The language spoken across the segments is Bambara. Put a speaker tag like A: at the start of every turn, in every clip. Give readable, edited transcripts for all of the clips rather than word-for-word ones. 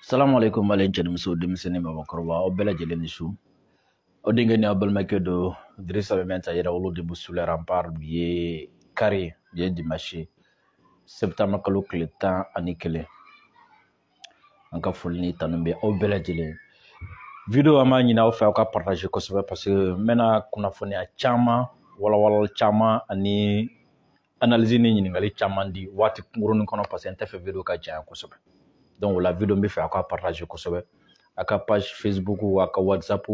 A: Salamu alaikum mali cɛ ni muso, denmisɛnnin, mabakɔrɔba, aw bɛɛ lajɛlen ni su. Aw denkɛ ni aw balimakɛ don, Dirisa bɛ mɛn ta yɛrɛ wolo debout sur les remparts. Bi ye kari, bi ye dimanche, septembre kalo tile 11. An ka foli ni tanu bɛ aw bɛɛ lajɛlen. Vidéo, an b'a ɲini aw fɛ, aw ka partager kosɛbɛ, parce que n bɛna kunnafoniya caman, walawalali caman ani analyse ni ɲininkali caman di waati kunkurunin kɔnɔ, parce que n tɛ fɛ vidéo ka janya kosɛbɛ. Donc o la, vidéo, n bɛ fɛ aw ka partager kosɛbɛ, a ka page Facebook, a ka WhatsApp,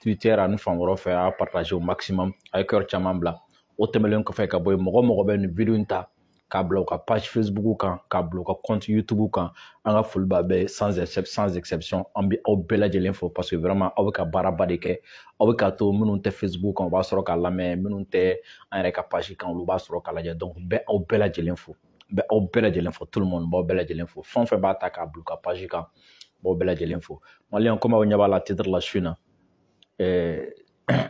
A: Twitter ani fan wɛrɛw fɛ. A y'a partager au maximum, a ye cœur caman bila. O tɛmɛnen kɔfɛ ka bɔ yen, mɔgɔ mɔgɔ bɛ nin vidéo in ta k'a bila u ka page Facebook kan, k'a bila u ka compte YouTube kan, an ka foli b'a bɛɛ, sans exception. An bɛ aw bɛɛ lajɛlen fo, parce que vraiment aw bɛ ka baaraba de kɛ. Aw bɛ k'a to minnu tɛ Facebook kan, u b'a sɔrɔ k'a lamɛn, minnu tɛ an yɛrɛ ka page kan, olu b'a sɔrɔ k'a lajɛ. Donc n bɛ aw bɛɛ lajɛlen fo, n bɛ aw bɛɛ lajɛlen fo, tout le monde, n b'aw bɛɛ lajɛlen fo. Fɛn o fɛn b'a ta k'a bila u ka page kan, n b'aw bɛɛ lajɛlen fo. Maliyɛn, komi aw ɲɛ b'a la titre la su in na,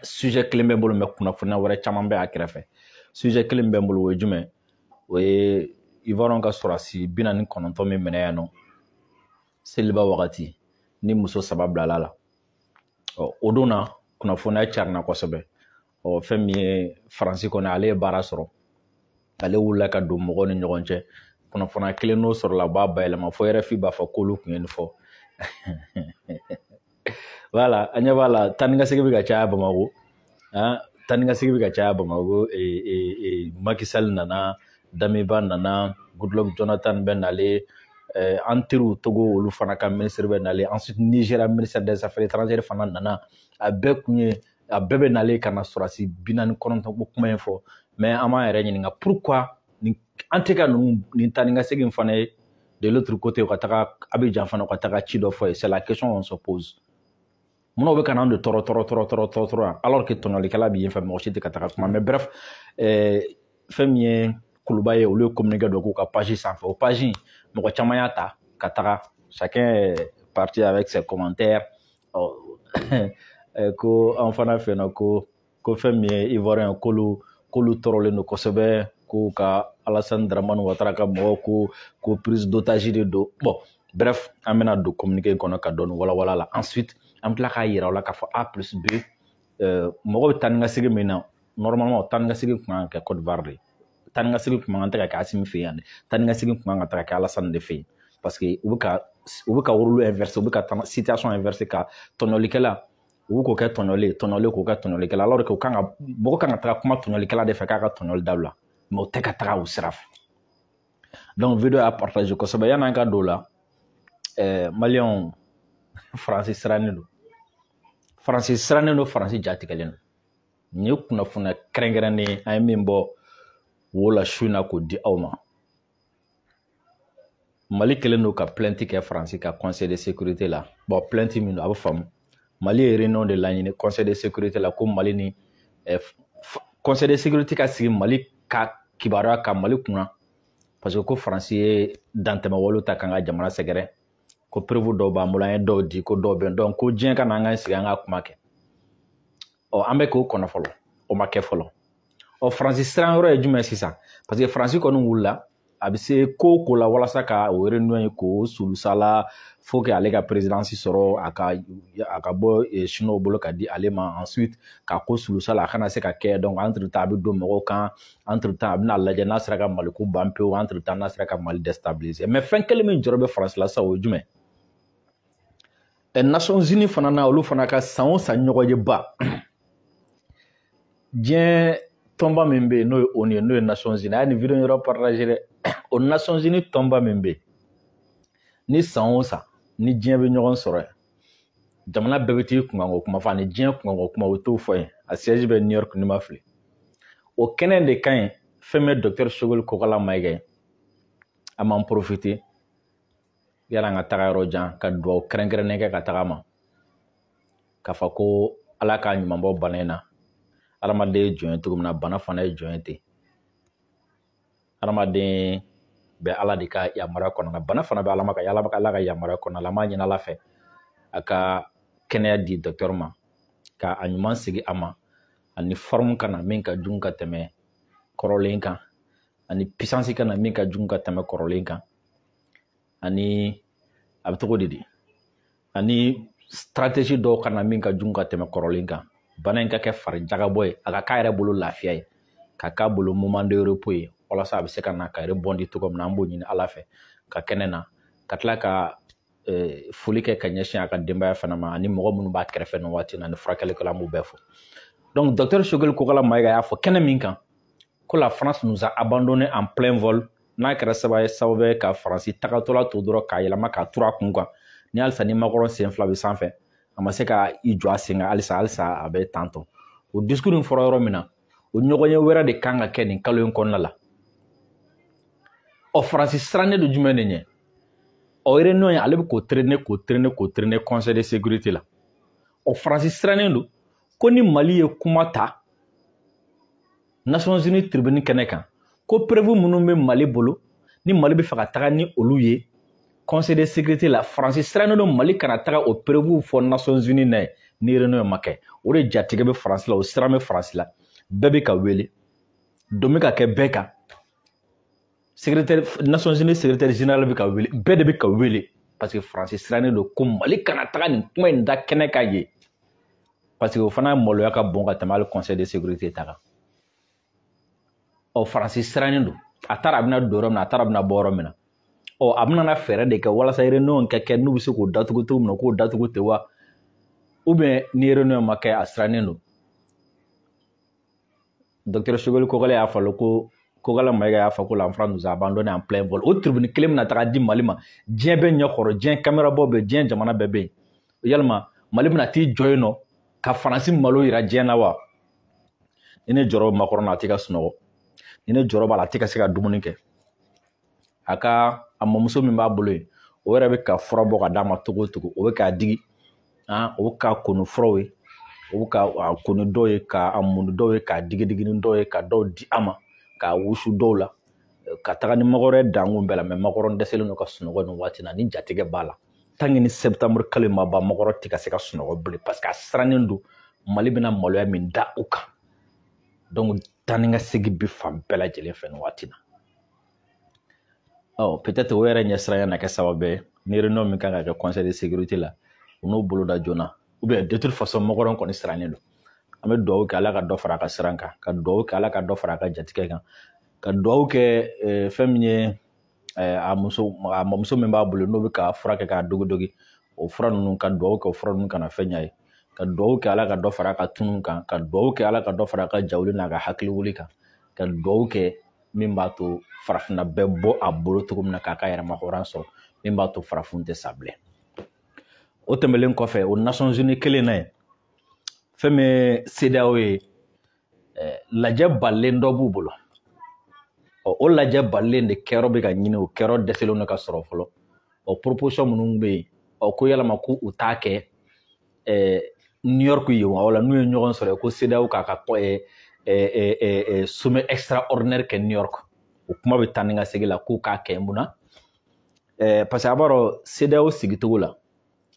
A: sujet kelen bɛ n bolo, mais kunnafoniya wɛrɛ caman bɛ a kɛrɛfɛ. Sujet kelen bɛ n bolo, o ye jumɛn? O ye Ivoiriyɛnw ka sɔrɔdasi 49 min minɛ yan nɔ seliba wagati, ni muso saba bilala la. Ɔ, o don na, kunnafoniya carina kosɛbɛ. Ɔ, fɛn min ye Faransi kɔni, ale ye baara sɔrɔ, ale wulila ka don mɔgɔw ni ɲɔgɔn cɛ. Kunnafoniya kelen n'o sɔrɔla, u b'a bayɛlɛma fo RFI b'a fɔ k'olu tun ye nin fɔ. Voilà, an ɲɛ b'a la, taa ni ka segin bɛ ka caya Bamakɔ, taa ni ka segin bɛ ka caya Bamakɔ. Macky Sall nana, Damiba nana, Goodluck Jonathan bɛ nalen, an teriw Togo, olu fana ka ministre bɛ nalen. Ensuite, Nigeria ministère des Affaires étrangères fana nana. A bɛɛ kun ye, a bɛɛ bɛ nalen ka na sɔrɔdasi 49 ko kuma in fɔ. Mais an b'an yɛrɛ ɲininka, pourquoi ni an tɛ ka ninnu nin taa ni ka segin fana ye de l'autre côté, u ka taga Abidjan fana, u ka taga ci dɔ fɔ ye? C'est la question on se pose. Munna u bɛ ka n'an de tɔɔrɔ tɔɔrɔ tɔɔrɔ tɔɔrɔ tɔɔrɔ tɔɔrɔ, alors que tɔɲɔlikɛla bɛ yen fɛ, mɔgɔ si tɛ ka taga kuma? Mais bref, fɛn min ye Kuluba ye, olu ye communiqué dɔ k'u ka page sanfɛ. O page in, mɔgɔ caman y'a ta ka taga, chacun est parti avec ses commentaires. Ɔ, ko an fana fɛ yen nɔ, ko fɛn min ye Ivoirien, k'olu tɔɔrɔlen don kosɛbɛ, ko ka Alassane Dramane Ouattara ka mɔgɔw ko prise d'otage de don. Bon, bref, an bɛna don communiqué in kɔnɔ ka dɔɔni walawala la. Ensuite, an bɛ tila k'a yira aw la k'a fɔ A plus B, mɔgɔ bɛ taa ni ka segin min na, normalement taa ni ka segin tun kan ka kɛ Côte d'Ivoire de, taa ni ka segin tun kan ka kɛ Assimi fɛ yan dɛ, taa ni ka segin tun kan ka taga kɛ Alassane de fɛ yen, parce que u bɛ ka rôle inversé, u bɛ ka situation inversé, ka tɔɲɔlikɛla u bɛ k'o kɛ tɔɲɔlen, tɔɲɔlen k'o kɛ tɔɲɔlikɛla, alors que u kan ka mɔgɔ kan ka taga kuma tɔɲɔlikɛla de fɛ k'a ka tɔɲɔli dabila, mais u tɛ ka taga o sira fɛ. Donc vidéo y'a partage kosɛbɛ. Yan'an ka don o la, maliyɛnw, Faransi sirannen don, Faransi sirannen don, Faransi jatigɛlen don. Nin ye kunnafoniya kɛrɛnkɛrɛnnen ye, an ye min bɔ wo la su in na k'o di aw ma. Mali kɛlen don ka plainte kɛ Faransi ka Conseil de sécurité la. Bon, plainte min don, a bɛ faamu. Mali ye réunion de laɲini Conseil de sécurité la, ko Mali ni Conseil de sécurité ka sigi Mali ka kibaruya kan Mali kunna, parce que ko Faransi ye dantɛmɛwalew ta k'an ka jamana sɛgɛrɛ, ko preuve dɔw b'an bolo, an ye dɔw di, ko dɔw bɛ yen. Donc ko diɲɛ ka na an ka sigi, an ka kuma kɛ. Ɔ, an bɛ k'o kɔnɔ fɔlɔ, o ma kɛ fɔlɔ. Ɔ, Faransi siran yɔrɔ ye jumɛn sisan? Parce que Faransi kɔni wulila, a bɛ se ko o ko la walasa ka o réunion ye k'o sulusala, faut que ale ka présidence sɔrɔ, a ka bɔ Chinois bolo ka di ale ma. Ensuite, ka ko sulusala, a kana se ka kɛ. Donc entre temps, a bɛ don mɔgɔw kan. Entre temps, a bɛna lajɛ n'a sera ka Mali ko ban pewu. Entre temps, n'a sera ka Mali déstabiliser. Mais fɛn kelen min jɔrɔ bɛ Faransi la sisan, o ye jumɛn? Nations Unies fana na, olu fana ka san o san ɲɔgɔnyeba, diɲɛ tɔnba min bɛ yen, n'o ye ONU ye, n'o ye Nations Unies, a ye nin vidéo yɔrɔ partager dɛ. O Nations Unies tɔnba min bɛ yen, ni san o san ni diɲɛ bɛ ɲɔgɔn sɔrɔ yen, jamana bɛɛ bɛ t'i kunkanko kuma fɔ, ani diɲɛ kunkanko kuma, o t'o fɔ yen. A siège bɛ New York, ni ma fili. O kɛnɛ de ka ɲi. Fɛn bɛ docteur Choguel Kokalla Maïga ye, an b'an profiter yan'an ka taga yɔrɔ jan ka dugawu kɛrɛnkɛrɛnnen kɛ ka taga ma, k'a fɔ ko Ala k'a ɲuman bɔ bana in na. Hadamaden ye jɔn ye cogo min na, bana fana ye jɔn ye ten. Hadamaden bɛ Ala de ka yamaruya kɔnɔna na, bana fana bɛ Ala ka yamaruya kɔnɔna la. An b'a ɲini Ala fɛ, a ka kɛnɛya di docteur ma, ka a ɲuman sigi a ma, ani forme ka na min ka jugu ka tɛmɛ kɔrɔlen kan, ani puissance ka na min ka jugu ka tɛmɛ kɔrɔlen kan, ani A bɛ cogo di ani stratégie dɔw ka na min ka jugu ka tɛmɛ kɔrɔlen kan, bana in ka kɛ fari jagabɔ ye, a ka k'a yɛrɛ bolo lafiya ye, ka k'a bolo moment de repos ye, walasa a bɛ se ka na ka rebondir cogo min na. An b'o ɲini Ala fɛ ka kɛnɛ na, ka tila ka foli kɛ ka ɲɛsin a ka denbaya fana ma, ani mɔgɔ minnu b'a kɛrɛfɛ nin waati in na, ni furakɛlikɛla, an b'u bɛɛ fo. Donc docteur Choguel Kokalla Maïga y'a fɔ kɛnɛ min kan ko la France nous a abandonné en plein vol, n'a kɛra sababu ye ka Faransi tagatɔla to dɔrɔn k'a yɛlɛma k'a turu a kun kan, ni halisa ni Macron sen fila bɛ sanfɛ, a ma se ka i jɔ a sen kan halisa, halisa a bɛ tan tɔ. O discours in fɔra yɔrɔ min na, o ɲɔgɔnye wɛrɛ de kan ka kɛ nin kalo in kɔnɔna la. Ɔ, Faransi sirannen don jumɛn de ɲɛ? Ɔ, réunion ye, ale bɛ k'o traîner, k'o traîner, k'o traîner Conseil de sécurité la. Ɔ, Faransi sirannen don ko ni Mali ye kuma ta Nations Unies tribune kɛnɛ kan, ko preuve minnu bɛ Mali bolo, ni Mali bɛ fɛ ka taga ni olu ye Conseil de sécurité la, Faransi sirannen don Mali kana taga o preuve fɔ Nations Unies na ye ni réunion ma kɛ. O de jatigɛ bɛ Faransi la, o siran bɛ Faransi la. Bɛɛ bɛ ka wele, don bɛ ka kɛ bɛɛ kan. Secrétaire Nations Unies secrétaire général bɛ ka wele, bɛɛ de bɛ ka wele, parce que Faransi sirannen don ko Mali kana taga nin kuma in da kɛnɛ kan ye, parce que o fana maloya ka bon ka tɛmɛ hali Conseil de sécurité ta kan. Ɔ, Faransi sirannen don, a taara a bɛna don yɔrɔ min na, a taara a bɛna bɔ yɔrɔ min na. Ɔ, a bɛna fɛɛrɛ de kɛ walasa réunion ka kɛ, n'u bɛ se k'o datugu cogo min na, k'o datugu ten wa, ou bien ni réunion ma kɛ, a sirannen don. Docteur Choguel Kokalla y'a fɔ ko Kokalla Maïga y'a fɔ ko la France nous a abandonné en plein vol. O tribune kelen bɛna taga di Mali ma, diɲɛ bɛɛ ɲɛkɔrɔ, diɲɛ caméra bɔ bɛ, diɲɛ jamana bɛɛ bɛ yen. Yalima Mali bɛna t'i jɔ yen nɔ ka Faransi malo yira diɲɛ na wa? Ni ne jɔrɔ bɛ Macron na, a tɛ ka sunɔgɔ. Ni ne jɔrɔ b'a la, a tɛ ka se ka dumuni kɛ. A ka a mamuso min b'a bolo yen, o yɛrɛ bɛ ka fura bɔ ka d'a ma togo o togo, o bɛ k'a digi, o bɛ ka ko ni furaw ye, o bɛ ka a ko ni dɔw ye, k'a mun ni dɔw ye, k'a digi digi ni dɔw ye, ka dɔw di a ma, k'a wusu dɔw la, ka taga ni Macron dankun bɛɛ la. Mais Macron dɛsɛlen don ka sunɔgɔ nin waati na, ni jatigɛ b'a la. Tant que ni septembre kalo ma ban, Macron tɛ ka se ka sunɔgɔ bilen, parce que a sirannen don Mali bɛna maloya min da o kan. Donc taa ni ka segin bi fan bɛɛ lajɛlen fɛ nin waati na. Ɔ, peut-être o yɛrɛ ɲɛsiranya na kɛ sababu ye ni réunion min kan ka kɛ Conseil de sécurité la, u n'o bolo da joona, ou bien de toute façon Macron kɔni sirannen don. An bɛ dugawu kɛ Ala ka dɔ fara a ka siran kan, ka dugawu kɛ Ala ka dɔ fara a ka jatigɛ kan, ka dugawu kɛ fɛn min ye a muso, a mamuso min b'a bolo, n'o bɛ ka fura kɛ k'a dogidogi, o fura ninnu, ka dugawu kɛ o fura ninnu kana fɛn ɲɛ ye, ka dugawu kɛ Ala ka dɔ fara a ka tunu kan, ka dugawu kɛ Ala ka dɔ fara a ka jawuli n'a ka hakili wuli kan, ka dugawu kɛ min b'a to farafinna bɛɛ bɔ a bolo cogo min na k'a ka yɛrɛma hɔrɔn sɔrɔ, min b'a to farafin tɛ sa bilen. O tɛmɛnen kɔfɛ, o Nations Unies kelen na ye, fɛn min ye CEDEAO ye, lajɛ balilen dɔ b'u bolo. Ɔ, o lajɛ balilen de kɛyɔrɔ bɛ ka ɲini, o kɛyɔrɔ dɛsɛlen don ka sɔrɔ fɔlɔ. Ɔ, proposition minnu bɛ yen, ɔ, ko yalama ko u t'a kɛ New York yen wa, wala n'u ye ɲɔgɔn sɔrɔ ko CEDEAO k'a ka sommet extraordinaire kɛ New York. O kuma bɛ taa ni ka segin la k'u k'a kɛ mun na? Parce que a b'a dɔn CEDEAO sigicogo la,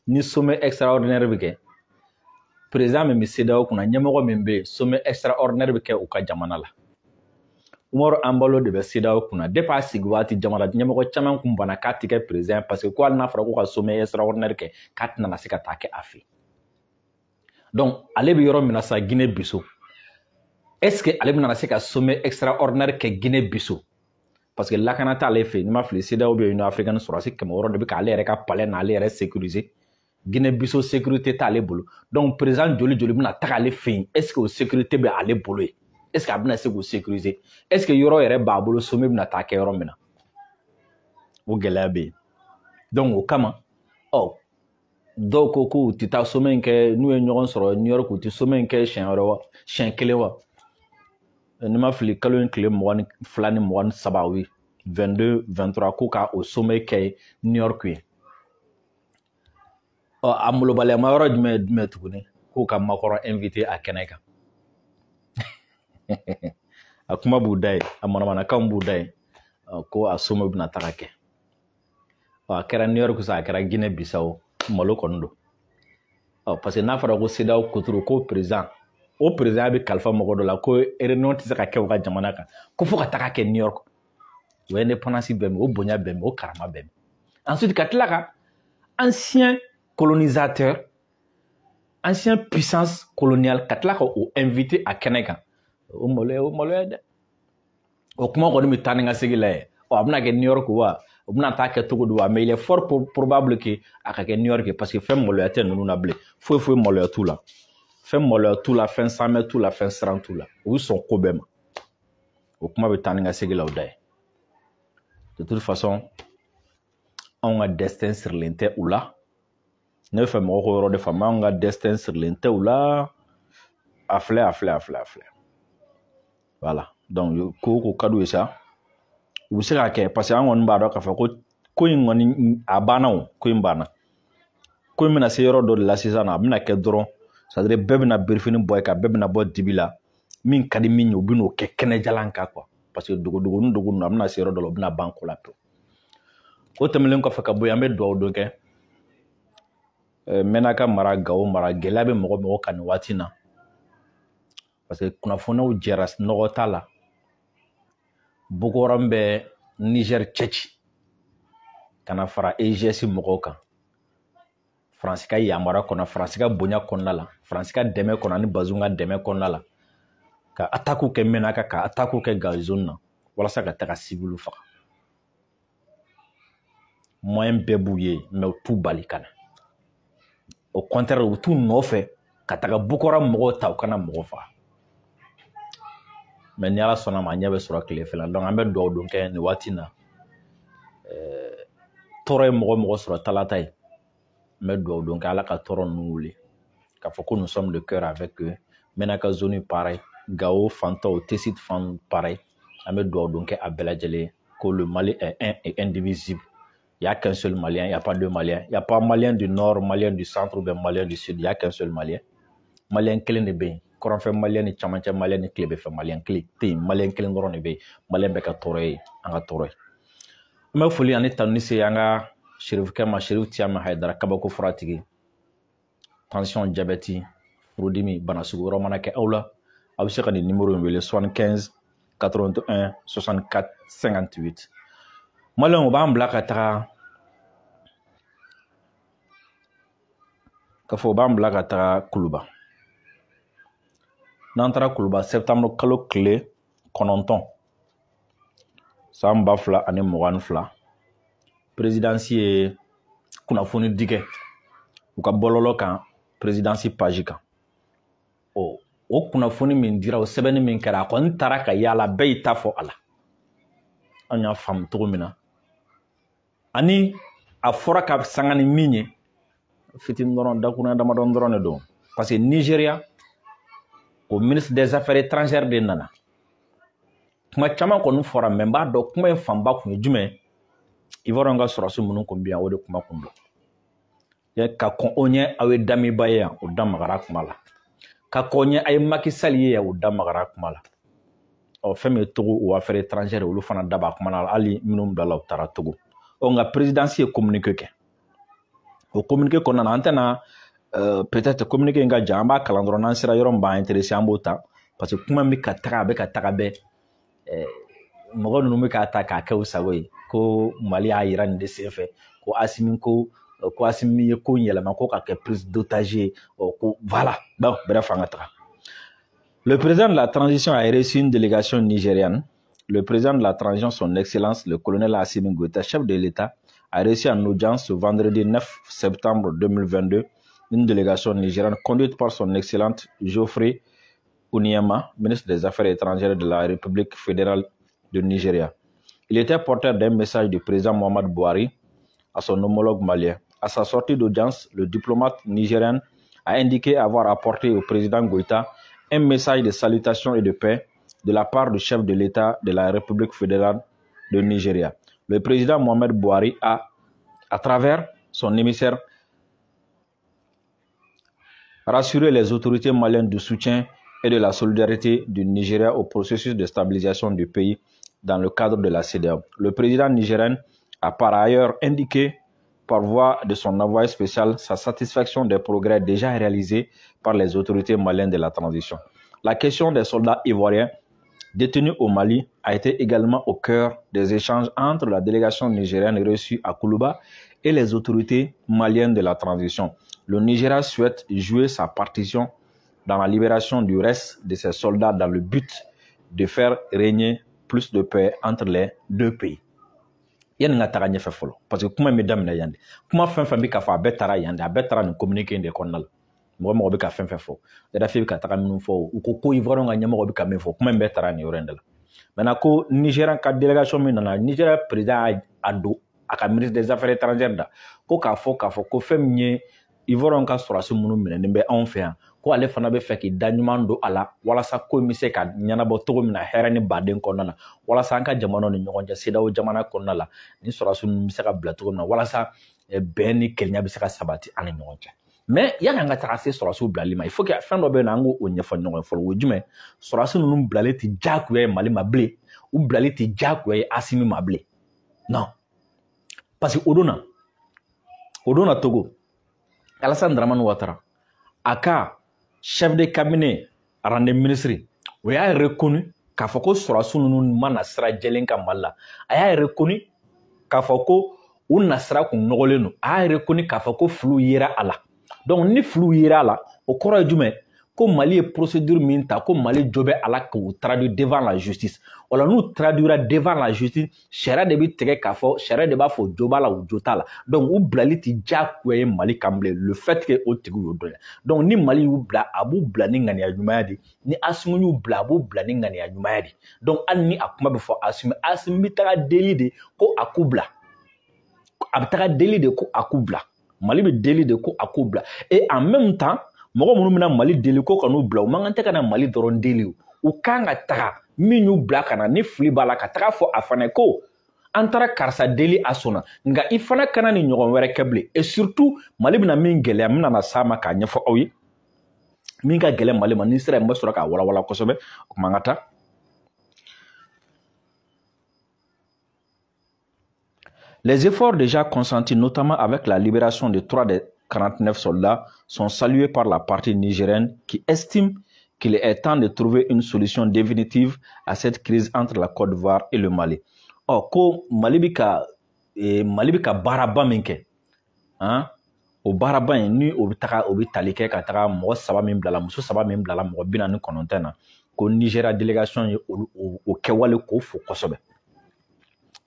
A: ni sommet extraordinaire bɛ kɛ, président min bɛ CEDEAO kunna, ɲɛmɔgɔ min bɛ yen, sommet extraordinaire bɛ kɛ u ka jamana la. Umaru Embalo de bɛ CEDEAO kunna depuis a sigi waati. Jamana ɲɛmɔgɔ caman kun banna k'a ti kɛ président, parce que ko hali n'a fɔra ko ka sommet extraordinaire kɛ, k'a tɛna se ka taa kɛ a fɛ yen. Donc ale bɛ yɔrɔ min na sisan, Guinée Bissau, est ce que ale bɛna se ka sommet extraordinaire kɛ Guinée Bissau? Parce que lakana t'ale fɛ yen. N'i ma fili, CEDEAO bɛ Union africaine sɔrɔdasi 600 de bɛ k'ale yɛrɛ ka palais n'ale yɛrɛ sécuriser. Guinée Bissau, sécurité t'ale bolo. Donc président joli joli bɛna taga ale fɛ yen? Est ce que o sécurité bɛ ale bolo yen? Est ce que a bɛna se k'o sécuriser? Est ce que yɔrɔ yɛrɛ b'a bolo, sommet bɛna taa kɛ yɔrɔ min na? O gɛlɛya bɛ yen. Donc o kama, ɔ, dɔw ko k'u tɛ taa sommet in kɛ n'u ye ɲɔgɔn sɔrɔ New York, u tɛ sommet in kɛ siɲɛ wɛrɛ wa, siɲɛ kelen wa. N'i ma fili, kalo in tile 22 ni 23, oui, 22, 23, ko ka o sommet kɛ New York ye. Ɔ, a molobaliya ma yɔrɔ jumɛn ye jumɛn tuguni? K'u ka Macron invité a kɛnɛ kan. A kuma b'u da ye, a manamanakanw b'u da ye, ko a sommet bɛna taga kɛ. Ɔ, a kɛra New York sa, a kɛra Guinée Bissau, malo kɔni don. Ɔ, parce que n'a fɔra ko CEDEAO kuturu ko président, o président bɛ kalifa mɔgɔ dɔ la ko réunion tɛ se ka kɛ u ka jamana kan, ko fo ka taga kɛ New York, o indépendance bɛ min, o bonya bɛ min, o karama bɛ min? Ensuite ka tila ka Ancien colonisateur, ancien puissance coloniale, ka tila ka o invité a kɛnɛ kan, o maloya, o maloya dɛ. O kuma kɔni bɛ taa ni ka segin la ye. Ɔ, a bɛna kɛ New York wa, o bɛna taa kɛ cogo di wa? Mais il est fort probable que a ka kɛ New York, parce que fɛn maloya tɛ ninnu na bilen. Foyi foyi maloya t'u la, fɛn maloya t'u la, fɛn sanmɛ t'u la, fɛn siran t'u la. U bɛ sɔn ko bɛɛ ma. O kuma bɛ taa ni ka segin la, o da ye. De toute façon, anw ka destin sirilen tɛ u la. Ne bɛ fɛ mɔgɔ ko yɔrɔ de faamu, anw ka destin sirilen tɛ u la. A filɛ, a filɛ, a filɛ, a filɛ. Voilà, donc ko o ko ka d'u ye sa, u bɛ se k'a kɛ, parce que an kɔni b'a dɔn k'a fɔ ko ko in kɔni a banna. O ko in banna. Ko in bɛna se yɔrɔ dɔ de la sisan nɔ, a bɛna kɛ dɔrɔn, c'est à dire bɛɛ bɛna birifini bɔ yen, ka bɛɛ bɛna bɔ dibi la. Min ka di min ye, u bɛ n'o kɛ kɛnɛjalan kan quoi, parce que dogodogonin dogo ninnu, a bɛna se yɔrɔ dɔ la, u bɛna ban ko la pewu. O tɛmɛnen kɔfɛ ka bɔ yen, an bɛ dugawu don kɛ Mɛnaka mara, Gawo mara, gɛlɛya bɛ mɔgɔ mɔgɔ kan nin waati in na, parce que kunnafoniyaw jɛra nɔgɔ t'a la. Boko Haram bɛ Niger cɛci ka na fara EGS mɔgɔw kan, Faransi ka yamaruya kɔnɔ, Faransi ka bonya kɔnɔna la, Faransi ka dɛmɛ kɔnɔ ani Bazoum ka dɛmɛ kɔnɔna la, ka attaque kɛ Mɛnaka, ka attaque kɛ Gao zone na, walasa ka taga civil faga. Moyen bɛɛ b'u ye, mais u t'u bali ka na. Au contraire, u t'u nɔfɛ ka taga Boko Haram mɔgɔw ta, u kana mɔgɔ faga. Mais ni Ala sɔnna ma, a ɲɛ bɛ sɔrɔ tile fɛ la. Donc an bɛ dugawu don kɛ nin waati in na. Tɔɔrɔ ye mɔgɔ mɔgɔ sɔrɔ talata ye, n bɛ dugawu don kɛ, Ala ka tɔɔrɔ ninnu wuli, k'a fɔ ko nous sommes de cœur avec eux. Mɛnaka zone pareil, Gao fantɔw, Tessit fan pareil. An bɛ dugawu don kɛ a bɛɛ lajɛlen ko le Mali est un et indivisible. Il n'y a qu'un seul Malien, il n'y a pas deux Maliens. Il n'y a pas Malien du Nord, Malien du Centre ou bien Malien du Sud. Il n'y a qu'un seul Malien. Malien kelen de bɛ yen. Kɔrɔnfɛ Malien ni camancɛ Malien ni tilebefɛ Malien kelen tɛ yen. Malien kelen dɔrɔn de bɛ yen. Malien bɛɛ ka tɔɔrɔ ye an ka tɔɔrɔ ye. An bɛ foli ani tanuni se an ka Serifukɛ ma, Serifu Tiyama Hayidara, kabako furatigi. Tension, diabète, furudimi, bana sugu wɛrɛ mana kɛ aw la, aw bɛ se ka nin numéro in wele: 75 81 64 58. Maliyɛnw, o b'an bila ka taga k'a fɔ o b'an bila ka taga Kuluba. N'an taara Kuluba, septembre kalo tile 9 san 2022, présidence ye kunnafoni di kɛ u ka bɔlɔlɔ kan, présidence page kan. O o kunnafoni min dira, o sɛbɛnni min kɛra, a kɔni taara ka yaala, bɛɛ y'i ta fɔ a la. An y'a faamu cogo min na, ani a fɔra ka sanga ni min ye, fitinin dɔrɔn, dakurunya damadɔ dɔrɔn de don, parce que Nigéria o ministre des Affaires étrangères de nana. Kuma caman kɔni fɔra, mais n b'a dɔn kuma in fanba kun ye jumɛn ye. Ivoirien ka sɔrɔsi minnu kun bɛ yan, o de kuma kun don. Ka kɔn o ɲɛ, aw ye Damiba ye yan, o da magara kuma la. Ka kɔn ɲɛ, a ye Macky Sall ye yan, o da magara kuma la. Ɔ, fɛn min ye Togo o affaires étrangères, olu fana da b'a kuma na, hali minnu bilala u taara Togo. Ɔ, nka présidence ye communiqué kɛ. O communiqué kɔnɔna na, an tɛna peut-être communiqué in ka jan, an b'a kalan dɔrɔn. N'an sera yɔrɔ min b'an intéressé, an b'o ta, parce que kuma min bɛ ka taga, a bɛ ka taga bɛɛ, mɔgɔ ninnu bɛ k'a ta k'a kɛ u sago ye, ko Mali y'a yira nin de senfɛ, ko Asimi ko Asimi ye ko in yɛlɛma ko ka kɛ prise d'otage ye. Ɔ, ko voilà. Bon, bref, an ka taga. Le président de la transition a reçu une délégation nigériane. Le président de la transition, son Excellence, le colonel Assimi Goïta, chef de l'État, a reçu en audience ce vendredi 9 septembre 2022 une délégation nigériane conduite par son Excellence Geoffrey Onyeama, ministre des Affaires étrangères de la République fédérale de Nigeria. Il était porteur d'un message du président Mohamed Buhari à son homologue malien. À sa sortie d'audience, le diplomate nigérien a indiqué avoir apporté au président Goïta un message de salutation et de paix de la part du chef de l'État de la République fédérale de Nigeria. Le président Mohamed Buhari a, à travers son émissaire, rassuré les autorités maliennes du soutien et de la solidarité du Nigeria au processus de stabilisation du pays dans le cadre de la CEDEAO. Le président nigérien a par ailleurs indiqué, par voie de son envoyé spécial, sa satisfaction des progrès déjà réalisés par les autorités maliennes de la transition. La question des soldats ivoiriens détenus au Mali, a été également au cœur des échanges entre la délégation nigériane reçue à Koulouba et les autorités maliennes de la transition. Le Nigeria souhaite jouer sa partition dans la libération du reste de ses soldats dans le but de faire régner plus de paix entre les deux pays. Yani n ka taga ɲɛfɛ fɔlɔ, parce que kuma in bɛ daminɛ yan de. Kuma fɛn fɛn bɛ ka fɔ, a bɛɛ taara yan de, a bɛɛ taara nin communiqué in de kɔnɔna la. Mɔgɔ mɔgɔ bɛ ka fɛn fɛn fɔ, Gaddafi bɛ ka taga minnu fɔ, u ko ko Ivoirien ka ɲɛmɔgɔ bɛ ka min fɔ, kuma in bɛɛ taara nin yɔrɔ in de la. Maintenant, ko Nigérian ka délégation min nana, Nigeria président y'a don a ka ministre des Affaires étrangères da ko k'a fɔ ko fɛn min ye Ivoirien ka sɔrɔdasi minnu minɛnen bɛ anw fɛ yan, ko ale fana bɛ fɛ k'i da ɲuman don a la walasa ko in bɛ se ka ɲɛnabɔ cogo min na hɛrɛ ni baden kɔnɔna na, walasa an ka jamanaw ni ɲɔgɔn cɛ, CEDEAO jamana kɔnɔna la, ni sɔrɔdasi ninnu bɛ se ka bila cogo min na, walasa bɛn ni kelenya bɛ se ka sabati an ni ɲɔgɔn cɛ. Mais yanni an ka taga se sɔrɔdasiw bilali ma, il faut que fɛn dɔ bɛ yen nɔ, an k'o ɲɛfɔ ɲɔgɔn ye fɔlɔ. O ye jumɛn? Sɔrɔdasi ninnu bilali tɛ diyagoya ye Mali ma bilen, u bilali tɛ diyagoya ye Asimi ma bilen. Non, parce que o don na Togo, Alassane Dramane Ouattara a ka chef de cabinet rang de ministre, o y'a reconnu k'a fɔ ko sɔrɔdasi ninnu ma na sira jɛlen kan Mali la. A y'a reconnu k'a fɔ ko u nasira kun nɔgɔlen don. A y'a reconnu k'a fɔ ko filiw yera a la. Donc ni filiw yera a la, o kɔrɔ ye jumɛn? Ko Mali ye procédure min ta, ko Mali jo bɛ a la k'u traduire devant la justice. O la, n'u traduira devant la justice, sariya de bɛ tigɛ k'a fɔ, sariya de b'a fɔ jo b'a la o jo t'a la. Donc u bilali tɛ diyagoya ye Mali kan bilen, le fait que o tigiw y'o dɔn. Donc ni Mali y'u bila, a b'u bila ni ŋaniya ɲumanya de. Ni Asimi y'u bila, a b'u bila ni ŋaniya ɲumanya de. Donc hali ni a kuma bɛ fɔ Asimi, Asimi bɛ taga deli de ko a k'u bila. A bɛ taga deli de ko a k'u bila. Mali bɛ deli de ko a k'u bila. Et en même temps, mɔgɔ minnu bɛna Mali deli ko ka n'u bila, u man kan tɛ ka na Mali dɔrɔn deli. O u kan ka taga min y'u bila ka na, ni fili b'a la, ka taga fɔ a fana ko an taara karisa deli, a sɔnna, nka i fana kana ni ɲɔgɔn wɛrɛ kɛ bilen. Et surtout, Mali bɛna min gɛlɛya, n bɛna na s'a ma k'a ɲɛfɔ aw ye min ka gɛlɛn Mali ma. Ni sera yen, n bɛ sɔrɔ k'a walawala kosɛbɛ. O kuma, an ka taa. Les efforts déjà consentis, notamment avec la libération de trois des 49 soldats, sont salués par la partie nigérienne qui estime qu'il est temps de trouver une solution définitive à cette crise entre la Côte d'Ivoire et le Mali. Ɔ, ko Mali bɛ ka baaraba min kɛ, han, o baaraba in ni o bɛ taga, o bɛ tali kɛ ka taga mɔgɔ saba min bilala, muso saba min bilala mɔgɔ 49 na, ko Nigéria délégation ye olu o kɛwale k'o fo kosɛbɛ.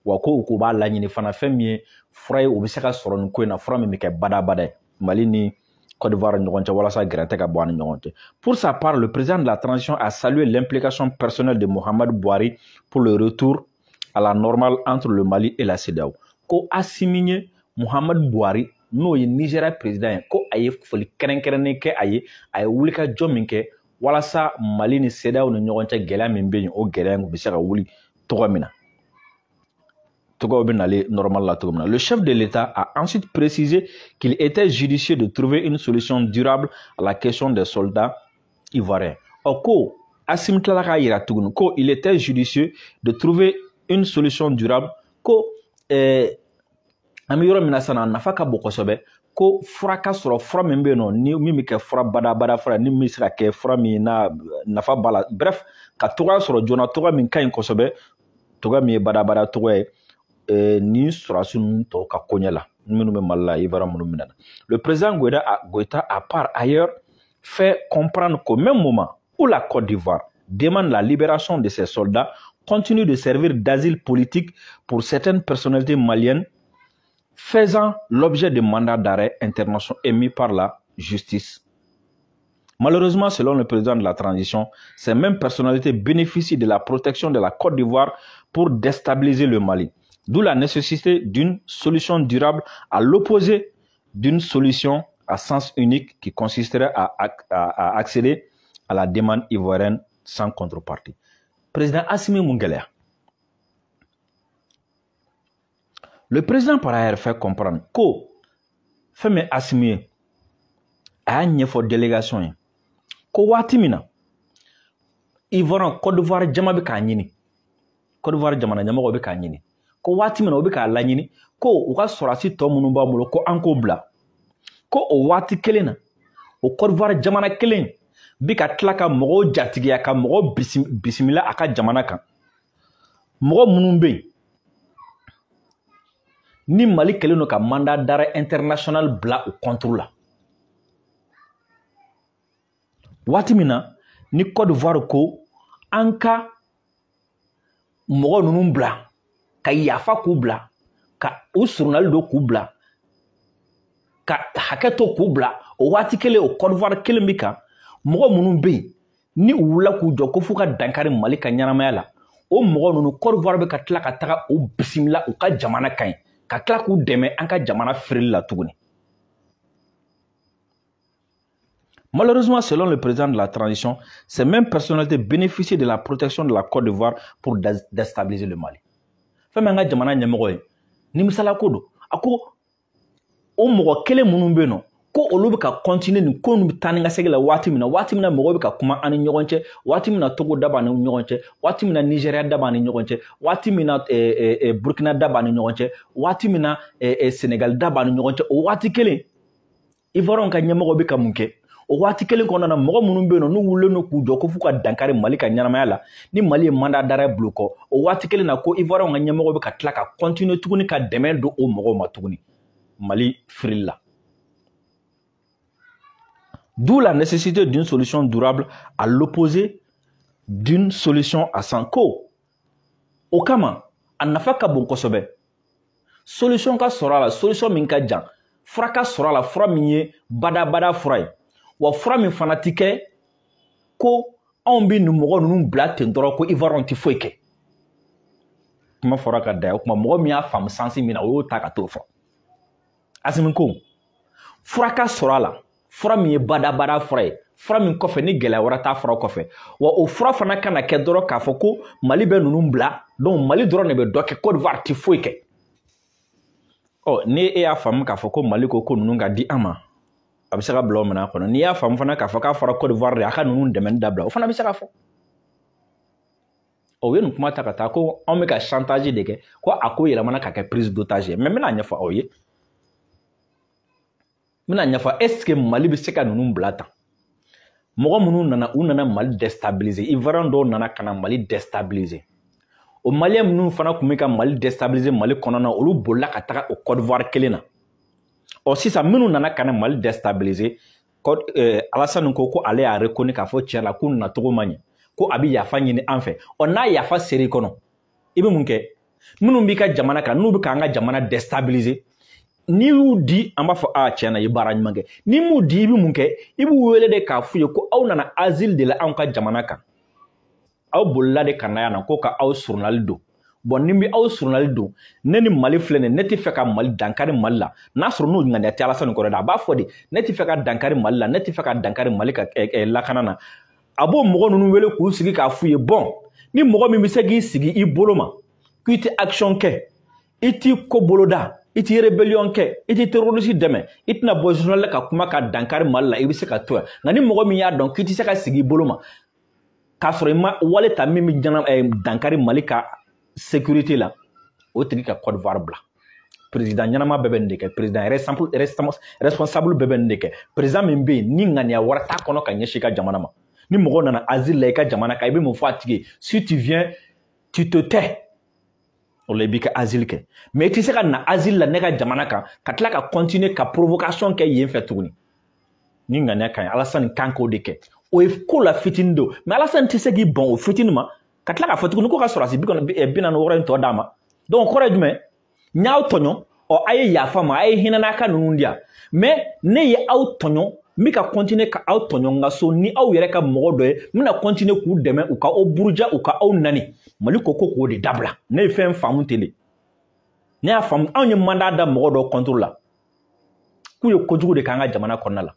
A: Wa ko u ko b'a laɲini fana, fɛn min ye fura ye, o bɛ se ka sɔrɔ nin ko in na, fura min bɛ kɛ badabada ye Mali ni Côte d'Ivoire ni ɲɔgɔn cɛ, walasa gɛrɛntɛ ka bɔ a ni ɲɔgɔn cɛ. Pour sa part, le président de la transition a salué l'implication personnelle de Mohamed Buhari pour le retour à la normale entre le Mali et la CEDEAO. Ko Assimi ye Mohamed Buhari, n'o ye Nigéria président ye, ko a ye foli kɛrɛnkɛrɛnnen kɛ a ye, a ye wulikajɔ min kɛ walasa Mali ni CEDEAO ni ɲɔgɔn cɛ gɛlɛya min bɛ yen, o gɛlɛya in bɛ se ka wuli cogo min na, tɔgɔw bɛ nalen normal la cogo min na. Le chef de l'État a ensuite précisé qu'il était judicieux de trouver une solution durable à la question des soldats ivoiriens. Ɔ, ko Assimi tilala k'a yira tuguni ko il était judicieux de trouver une solution durable, ko an bɛ yɔrɔ min na sisan, a nafa ka bon kosɛbɛ ko fura ka sɔrɔ, fura min bɛ yen nɔ, ni min bɛ kɛ fura badabada fura, ni min bɛ se ka kɛ fura min n'a nafa b'a la. Bref, ka tɔgɔya sɔrɔ joona, tɔgɔ min ka ɲi kosɛbɛ, tɔgɔ min ye badabada tɔgɔ ye ni sɔrɔdasi ninnu tɔw ka koɲɛ la, minnu bɛ Mali la, Ivoire minnu minɛ na. Le président Goïta a par ailleurs fait comprendre qu'au même moment où la Côte d'Ivoire demande la libération de ses soldats, continue de servir d'asile politique pour certaines personnalités maliennes faisant l'objet de mandats d'arrêt internationaux émis par la justice. Malheureusement, selon le président de la transition, ces mêmes personnalités bénéficient de la protection de la Côte d'Ivoire pour déstabiliser le Mali. D'où la nécessité d'une solution durable à l'opposé d'une solution à sens unique qui consisterait à accéder à la demande ivoirienne sans contrepartie. Président Assimi mun gɛlɛya. Le président par ailleurs fait comprendre ko fɛn min Assimi ye, a y'a ɲɛfɔ délégation ye ko waati min na Ivoire, Côte d'Ivoire jama bɛ k'a ɲini, Côte d'Ivoire jamana ɲɛmɔgɔ bɛ k'a ɲini, ko waati min na u bɛ k'a laɲini ko u ka sɔrɔdasi tɔ minnu b'an bolo, ko an k'o bila, ko o waati kelen na, o Côte d'Ivoire jamana kelen bi ka tila ka mɔgɔw jatigiya ka mɔgɔw bisimila a ka jamana kan, mɔgɔ minnu bɛ yen ni Mali kɛlen don ka mandat d'arrêt international bila u contre la. Waati min na ni Côte d'Ivoire ko an ka mɔgɔ ninnu bila, ka yafa k'u bila, ka u surunali don k'u bila, ka hakɛ to k'u bila, o waati kelen o Côte d'Ivoire kelen bɛ kan mɔgɔ minnu bɛ yen ni u wulila k'u jɔ ko f'u ka dankari Mali ka ɲɛnamaya la, o mɔgɔ ninnu Côte d'Ivoire bɛ ka tila ka taga u bisimila u ka jamana kan yen, ka tila k'u dɛmɛ an ka jamana feereli la tuguni. Malheureusement, selon le président de la transition, ces mêmes personnalités bénéficient de la protection de la Côte d'Ivoire pour déstabiliser le Mali. Fɛn min an ka jamana ɲɛmɔgɔ ye, nimisala ko don, a ko o mɔgɔ kelen minnu bɛ yen nɔ, ko olu bɛ ka continuer nin ko ninnu bɛ taa ni ka segin la waati min na, waati min na mɔgɔw bɛ ka kuma an ni ɲɔgɔn cɛ, waati min na Togo da b'an ni ɲɔgɔn cɛ, waati min na Nigéria da b'an ni ɲɔgɔn cɛ, waati min na Burkina da b'an ni ɲɔgɔn cɛ, waati min na Sénégal da b'an ni ɲɔgɔn cɛ, o waati kelen Ivoirien ka ɲɛmɔgɔ bɛ ka mun kɛ? O waati kelen kɔnɔna na, mɔgɔ minnu bɛ yen nɔ n'u wulilen don k'u jɔ ko f'u ka dankari Mali ka ɲɛnamaya la, ni Mali ye mandat d'arrêt bila u kɔ, o waati kelen na ko Ivoirien ka ɲɛmɔgɔ bɛ ka tila ka continuer tuguni ka dɛmɛ don o mɔgɔw ma tuguni Mali firili la. D'où la nécessité d'une solution durable à l'opposé d'une solution à sans ko. O kama, a nafa ka bon kosɛbɛ. Solution ka sɔrɔ a la, solution min ka jan, fura ka sɔrɔ a la, fura min ye badabada fura ye. Wa fura min fana ti kɛ ko anw bɛ nin mɔgɔ ninnu bila ten dɔrɔn ko Ivoirien tɛ foyi kɛ. Kuma fɔra ka da, o kuma mɔgɔ min y'a faamu sansi min na, o y'o ta ka t'o fɔ. Asimi ko fura ka sɔrɔ a la, fura min ye badabada fura ye, fura min kɔfɛ ni gɛlɛya wɛrɛ t'a fura kɔfɛ, wa o fura fana kana kɛ dɔrɔn k'a fɔ ko Mali bɛ ninnu bila, donc Mali dɔrɔn de bɛ dɔ kɛ, Côte d'Ivoire tɛ foyi kɛ. Ɔ ni e y'a faamu k'a fɔ ko Mali ko ko ninnu ka di an ma, a bɛ se ka bila o minɛn kɔnɔ. N'i y'a faamu fana k'a fɔ k'a fɔra Côte d'Ivoire de a ka ninnu dɛmɛni dabila, o fana bɛ se ka fɔ. Ɔ u ye nin kuma ta ka taa ko anw bɛ ka chantage de kɛ, ko a ko yɛlɛmana ka kɛ prise d'otage ye. Mais n bɛna ɲɛfɔ aw ye. N bɛna ɲɛfɔ, est ce que Mali bɛ se ka ninnu bila tan? Mɔgɔ minnu nana, u nana Mali déstabiliser. Ivoirien dɔw nana ka na Mali déstabiliser. O Malien minnu fana tun bɛ ka Mali déstabiliser Mali kɔnɔna na, olu bolila ka taga o Côte d'Ivoire kelen na. Ɔ sisan minnu nana ka na Mali déstabiliser, Alassane ko ko ale y'a reconnu k'a fɔ tiɲɛ la k'u nacogo ma ɲɛ, ko a bɛ yafa ɲini an fɛ. Ɔ n'a yafa ser'i kɔnɔ, i bɛ mun kɛ? Minnu b'i ka jamana kan, n'u bɛ k'an ka jamana déstabiliser, n'i y'u di, an b'a fɔ a tiɲɛ na i ye baara ɲuman kɛ. N'i m'u di, i bɛ mun kɛ? I b'u wele de k'a f'u ye ko aw nana asile de la anw ka jamana kan, aw bolila de ka na yan nɔ ko ka aw surunali don. Bon ni bɛ aw surunali don, ne ni Mali filɛ nin ye, ne tɛ fɛ ka Mali dankari Mali la. N'a sɔrɔ n'o ŋaniya tɛ Alassane kɔrɔ dɛ, a b'a fɔ de ne tɛ fɛ ka dankari Mali la, ne tɛ fɛ ka dankari Mali ka lakana na. A b'o mɔgɔ ninnu wele k'u sigi k'a f'u ye, bon ni mɔgɔ min bɛ se k'i sigi i bolo ma k'i tɛ action kɛ, i t'i ko boloda, i t'i rébellion kɛ, i t'i terroriste dɛmɛ, i tɛna bɔ journal la ka kuma ka dankari Mali la, i bɛ se ka to yan. Nka ni mɔgɔ min y'a dɔn k'i tɛ se ka sigi i bolo ma k'a sɔrɔ i ma wale ta min bɛ dankari Mali ka sécurité la, o tigi ka Côte d'Ivoire bila. Président ɲɛnama bɛɛ bɛ nin de kɛ, président responsable bɛɛ bɛ nin de kɛ. Président min bɛ yen ni ŋaniya wɛrɛ t'a kɔnɔ ka ɲɛsin i ka jamana ma, ni mɔgɔ nana asile la i ka jamana kan, i bɛ mun fɔ a tigi ye? Si tu viens, tu te tais, o la i b'i ka asile kɛ. Mais i tɛ se ka na asile la ne ka jamana kan ka tila ka continuer ka provocation kɛ yen fɛ tuguni. Ni ŋaniya ka ɲi, Alassane kan k'o de kɛ. O ye ko la fitinin don, mais Alassane tɛ se k'i ban o fitinin ma ka tila k'a fɔ tuguni ko ka sɔrɔdasi 46 in tɔ d'a ma. Donc kɔrɔ ye jumɛn? N y'aw tɔɲɔ, ɔ a ye yafa ma, a ye hinɛ n'a ka ninnu di yan. Mais ne ye aw tɔɲɔ, n bɛ ka continuer ka aw tɔɲɔ n ka so ni aw yɛrɛ ka mɔgɔ dɔ ye, n bɛna continuer k'u dɛmɛ, u ka aw buruja, u ka aw nani. Mali ko ko k'o de dabila. Ne ye fɛn faamu ten de, ne y'a faamu anw ye mandat da mɔgɔ dɔw contre la k'u ye kojugu de k'an ka jamana kɔnɔna la.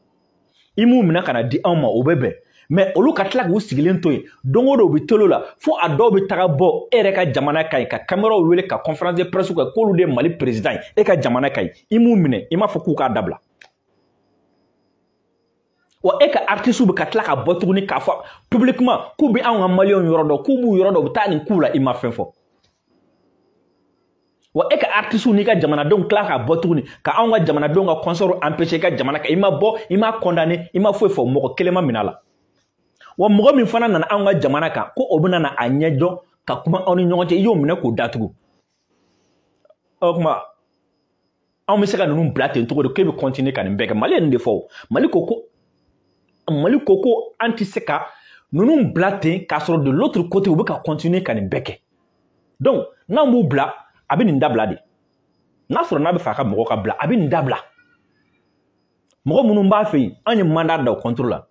A: I m'u minɛ ka na di anw ma, o bɛ bɛn. Mais olu ka tila k'u sigilen to yen, don o don u bɛ telo la, fo a dɔw bɛ taga bɔ e yɛrɛ ka jamana kan yen, ka caméraw wele ka conférence de presse kɛ k'olu de ye Mali président ye, e ka jamana kan yen. I m'u minɛ, i m'a fɔ k'u k'a dabila. Wa e ka artiste bɛ ka tila ka bɔ tuguni k'a fɔ publiquement k'u bɛ anw ka maliyɛnw yɔrɔ dɔn, k'u b'u yɔrɔ dɔn, u bɛ taa nin k'u la, i ma fɛn fɔ. Wa e ka artiste n'i ka jamanadenw tila ka bɔ tuguni ka anw ka jamanadenw ka concert empêcher i ka jamana kan, i ma bɔ, i ma condamné, i ma foyi fɔ, mɔgɔ kelen ma minɛ a la. Wa mɔgɔ min fana nana anw ka jamana kan ko o bɛna na a ɲɛ dɔn ka kuma aw ni ɲɔgɔn cɛ, i y'o minɛ k'o datugu. O kuma anw bɛ se ka ninnu bila ten cogo di k'e bɛ continuer ka nin bɛɛ kɛ? Mali ye nin de fɔ o. Mali ko an tɛ se ka ninnu bila ten k'a sɔrɔ de l'autre côté u bɛ ka continuer ka nin bɛɛ kɛ. Donc n'an b'u bila, a bɛ nin dabila de. N'a sɔrɔ n'a bɛ fɛ a ka mɔgɔ ka bila, a bɛ nin dabila. Mɔgɔ minnu b'a fɛ yen, an ye mandat da o contre la,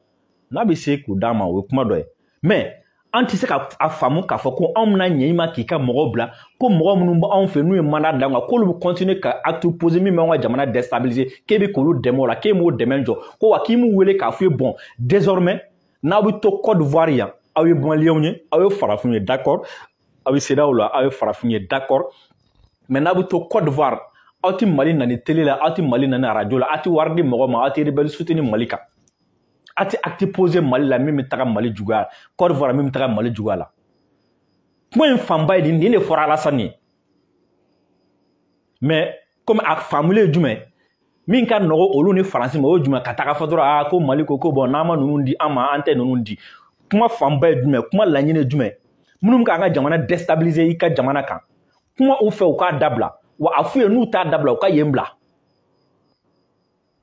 A: n'a bɛ se k'u d'a ma, o ye kuma dɔ ye. Mais an tɛ se ka a faamu k'a fɔ ko anw bɛna ɲɛ i ma k'i ka mɔgɔw bila, ko mɔgɔ minnu b'anw fɛ n'u ye mandat d'an kan, k'olu bɛ continuer ka acte poser min b'anw ka jamana déstabiliser, k'e bɛ k'olu dɛmɛ o la, k'e m'o dɛmɛ jɔ, ko wa k'i m'u wele k'a f'u ye bon désormais n'aw bɛ to Côte d'Ivoire yan, aw ye maliyɛnw ye, aw ye farafinw ye, d'accord, aw bɛ CEDEAO la, aw ye farafinw ye, d'accord, mais n'aw bɛ to Côte d'Ivoire, aw tɛ Mali nani télé la, aw tɛ Mali nani radio la, aw tɛ wari di mɔgɔ ma, aw tɛ rebelle soutenir Mali kan, aw tɛ acte poser Mali la min bɛ taga Mali juguya, Côte d'Ivoire min bɛ taga Mali juguya la. Kuma in fanba ye nin de fɔra Alassane ye. Mais comme a faamuli ye jumɛn min ka nɔgɔ olu ni Faransi ma, o ye jumɛn ka taga fɔ dɔrɔn aa ko Mali ko bon n'an ma ninnu di an ma, an tɛ ninnu di. Kuma fanba ye jumɛn, kuma laɲini ye jumɛn, minnu bɛ k'an ka jamana déstabiliser i ka jamana kan, kuma u fɛ u k'a dabila, wa a f'u ye n'u t'a dabila u ka yen bila.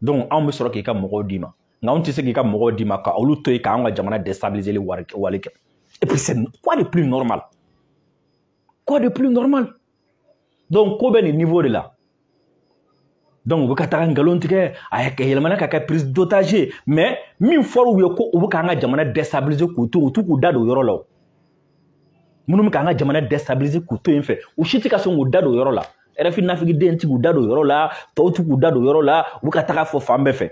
A: Donc anw bɛ sɔrɔ k'i ka mɔgɔw d'i ma, nka anw tɛ se k'i ka mɔgɔw d'i ma ka olu to yen k'an ka jamana déstabiliser wale kɛ. Et puis c'est quoi de plus normal? Quoi de plus normal? Donc ko bɛ nin niveau de la. Donc u bɛ ka taga nkalon tigɛ, a yɛlɛmana ka kɛ prise d'otage, mais min fɔra u ye ko u bɛ k'an ka jamana déstabiliser k'u to, u t'u k'u da don o yɔrɔ la o. Minnu bɛ k'an ka jamana déstabiliser k'u to yen fɛ, u si tɛ ka sɔn k'u da don o yɔrɔ la. RFI nafigiden ti k'u da don o yɔrɔ la, tɔw ti k'u da don o yɔrɔ la, u bɛ ka taga fɔ fan bɛɛ fɛ.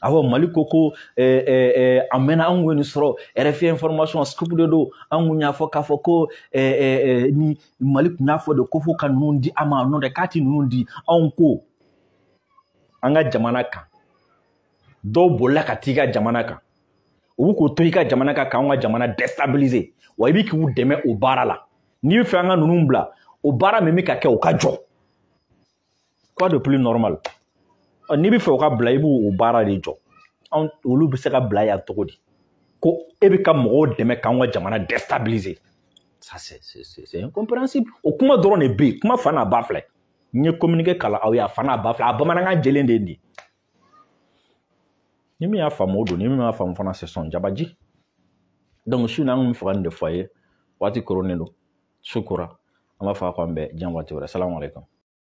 A: Awɔ, Mali ko ko a mɛnna an kun ye nin sɔrɔ, RFI information scoop de don, an kun y'a fɔ k'a fɔ ko ni Mali kun y'a fɔ de ko fo ka ninnu di an ma, n'o tɛ k'a ti ninnu di. Anw ko an ka jamana kan, dɔw bolila ka t'i ka jamana kan, u bɛ k'o to i ka jamana kan k'anw ka jamana déstabiliser, wa i bɛ k'u dɛmɛ o baara la. N'i bɛ fɛ an ka ninnu bila, o baara min bɛ ka kɛ o ka jɔ. Quoi de plus normal? N'i bɛ fɛ o ka bila, i b'o baara de jɔ. Anw olu bɛ se ka bila yan cogo di? Ko e bɛ ka mɔgɔw dɛmɛ k'anw ka jamana déstabiliser. Ça c'est incompréhensible. O kuma dɔrɔn de bɛ yen, kuma fa n'a ba filɛ. N ye communiqué kalan aw ye, a fa n'a ba filɛ, a bamanankan jɛlen de ye nin ye. Ni min y'a faamu o don, ni min m'a faamu fana c'est son jabaji. Donc su in na an kun bɛ fɛ ka nin de fɔ a ye, waati koronnen don, su kora, an b'a fɔ a k'an bɛn diɲɛ waati wɛrɛ. Salamu aleykum.